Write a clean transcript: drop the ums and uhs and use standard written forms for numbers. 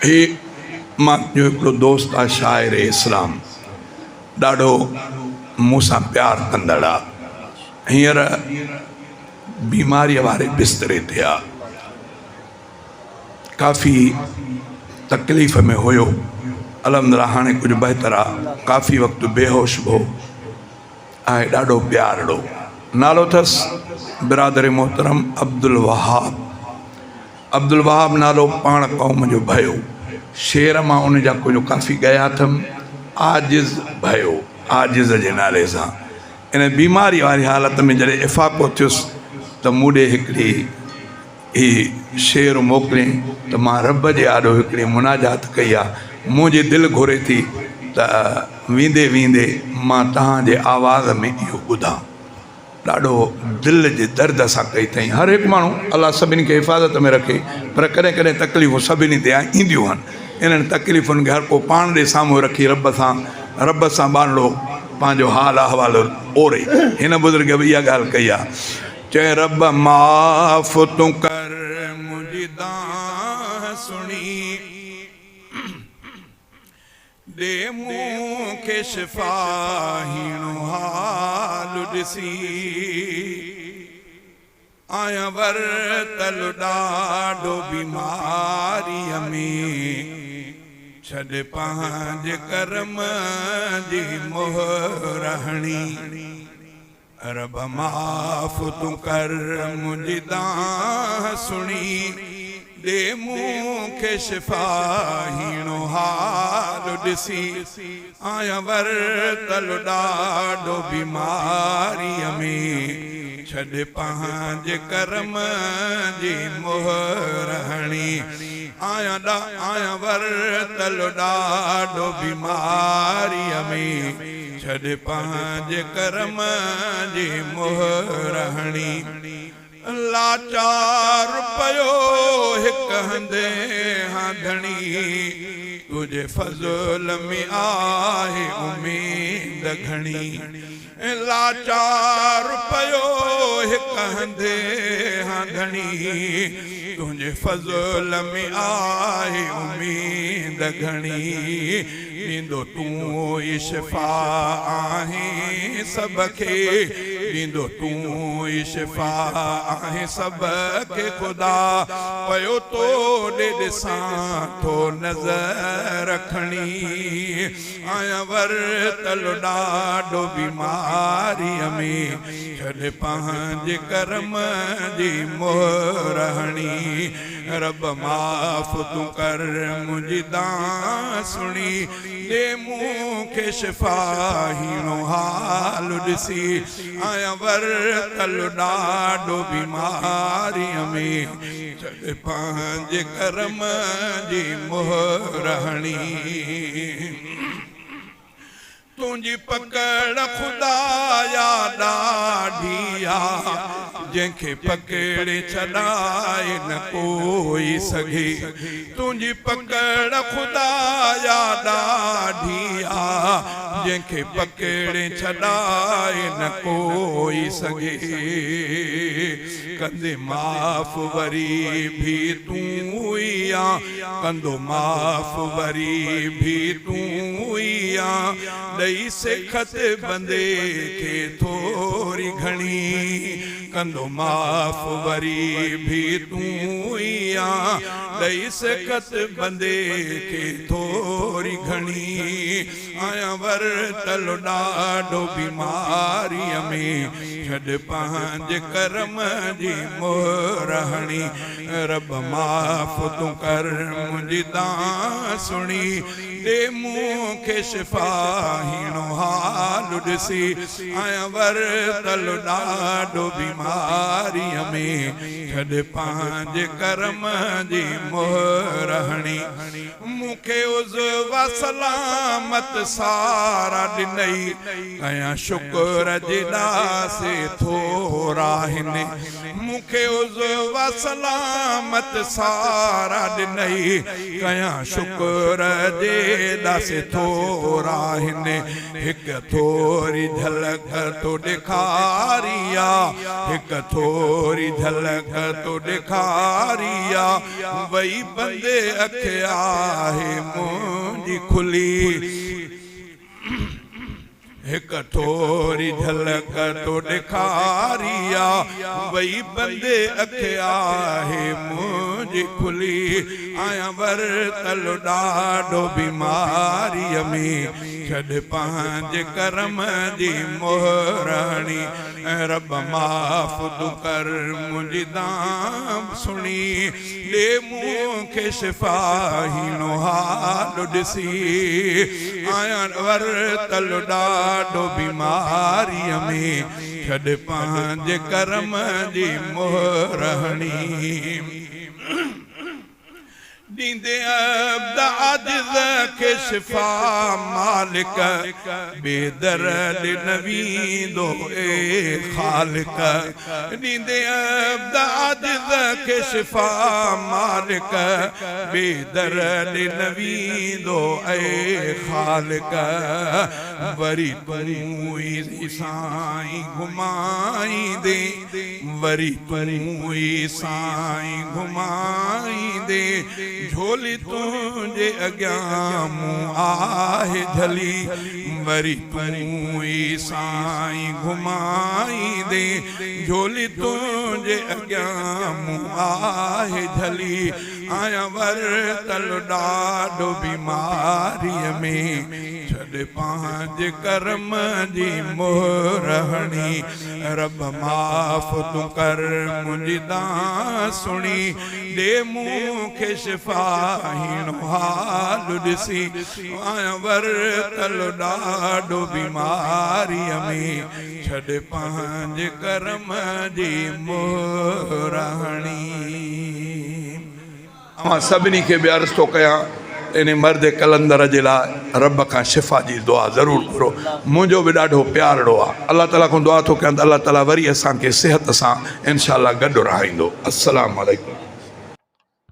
هي مان جو هڪڙو دوست آ شاعر اسلام ڏاڍو مون سان پيار ڪندڙ آ هينئر بيماريء واري بستري تي آ ڪافي تڪليف ۾ هيو الحمدلله هاڻي ڪجهه بهتر آ ڪافي وقت بيهوش به هو آهي ڏاڍو پيارڙو نالو اٿس برادر محترم عبدالوهاب عبدالوهاب نالو پاڻ قوم جو ڀيو شعر مان ان جا ڪجهه ڪافي ڳايا اٿم عاجز ڀيو عاجز جي نالي سان ان بيماري واري حالت ۾ جڏهن افاقو ٿيس ته مون ڏي هڪڙي هي شعر موڪلين ته مان رب جي آڏو هڪڙي مناجات ڪئي آ منهنجي دل گهري ٿي ته ويندي ويندي مان توهان جي آواز ۾ اهو ٻڌان. ڏاڍو دل جي درد سان ڪئي اٿائين. هر هڪ ماڻهو الله سڀني کي حفاظت ۾ رکي پر ڪڏهن ڪڏهن تڪليفون سڀني تي اينديون آهن. انهن تڪليفن کي هر ڪو پاڻ ڏي سامهون رکي رب سان رب سان ٻانهڙو پنهنجو حال احوال اوري. هن بزرگ به اها ڳالهه ڪئي آهي. چئي رب معاف تون ڪر منهنجي دانهن سڻي. ڏي مون کي شفا هيڻو حال ڏسي. آهيان ورتل ڏاڍو بيماريء ۾. ڇڏ پنهنجي ڪرم جي مهر هڻي. رب معاف تون ڪر منهنجي دانهن سڻي ڏي مون کي شفا هيڻو حال ڏسي آهيان ورتل ڏاڍو بيماريء ۾ ڇڏ پنهنجي ڪرم جي مهر هڻي آهيان آهيان ورتل ڏاڍو بيماريء ۾. ڇڏ پنهنجي ڪرم جي مهر هڻي. لاچار پيو هڪ هنڌ هان ڌڻي. تنهنجي فضل ۾ آهي اميد گهڻي. لاچار پيو هڪ هنڌ هان ڌڻي. تنهنجي فضل ۾ آهي اميد گهڻي. ڏيندو تون ئي شفا آهين سڀ کي ڏيندو تون ئي شفا آهين سڀ کي خدا پيو تو ڏي ڏسان ٿو نظر کڻي آهيان ورتل ڏاڍو بيماريء ۾ ڇڏ پنهنجي ڪرم جي مهر هڻي رب معاف تون ڪر منهنجي دانهن سڻي ڏي مون کي شفا هيڻو حال ڏسي آهيان ورتل ڏاڍو بيماريء ۾ ڇڏ پنهنجي ڪرم جي مهر هڻي. تنهنجي پڪڙ خدايا ڏاڍي آ، جنهن کي پڪڙي ڇڏائي نه ڪوئي سگهي. تنهنجي پڪڙ خدايا ڏاڍي آ، جنهن کي پڪڙي ڇڏائي نه ڪوئي سگهي. ڪندي معاف وري ڀي تون ئي آن. ڪندو معاف وري ڀي تون ئي آن ڏئي سکت بندي کي ٿوري گهڻي ڪندو معاف وري ڀي تون ئي آن ڏئي سکت بندي کي ٿوري گهڻي آهيان ورتل ڏاڍو بيماريء ۾، ڇڏ پنهنجي ڪرم جي مهر هڻي، رب معاف تون ڪر منهنجي دانهن سڻي، ڏي مون کي شفا هيڻو حال ڏسي، آهيان ورتل ڏاڍو بيماريء ۾، ڇڏ پنهنجي ڪرم جي مهر هڻي. مون کي عضوا سلامت سارا ڏنئي، ڪيان شڪر جيڏا سي. سي ٿورا هن. مون کي عضوا سلامت سارا ڏنئي، ڪيان شڪر جيڏا سي ٿورا هن. هڪ ٿوري جهلڪ تو ڏيکاري آ، هڪ ٿوري جهلڪ تو ڏيکاري آ، وئي بند اک آهي منهنجي کلي. هڪ ٿوري جهلڪ تو ڏيکاري آ، وئي بند اک آهي منهنجي کلي. آهيان ورتل ڏاڍو بيماريء ۾، ڇڏ پنهنجي ڪرم جي مهر هڻي. رب معاف تون ڪر منهنجي دانهن سڻي. ڏي مون کي شفا هيڻو حال ڏسي. آهيان ورتل ڏاڍو بيماريء ۾، ڇڏ پنهنجي ڪرم جي مهر هڻي. ڏيندين عبد عاجز کي شفا مالڪ، ٻي در ڏي نه ويندو اي خالق. ڏيندين عبد عاجز کي شفا مالڪ، ٻي در ڏي نه ويندو اي خالق. وري تون ئي سائين گهمائيندين. وري تون ئي سائين گهمائيندين، جهولي تنهنجي اڳيان مون آهي جهلي. وري تون ئي سائين گهمائيندين، جهولي تنهنجي اڳيان مون آهي جهلي. آهيان ورتل ڏاڍو بيماريء ۾، ڇڏ پنهنجي ڪرم جي مهر هڻي. رب معاف تون ڪر منهنجي دانهن سڻي، ڏي مون کي شفا هيڻو حال ڏسي. آهيان ورتل ڏاڍو بيماريء ۾، ڇڏ پنهنجي ڪرم جي مهر هڻي. اوهان سڀني کي به عرض ٿو ڪيان ته انهي مرد قلندر جي لاء رب کان شفا جي دعا ضرور گهرو. منهنجو به ڏاڍو پيارڙو آ. الله تعالي کان دعا ٿو ڪيان ته الله تعالي وري اسان کي صحت سان انشاء الله گڏ رهائيندو. السلام عليڪم.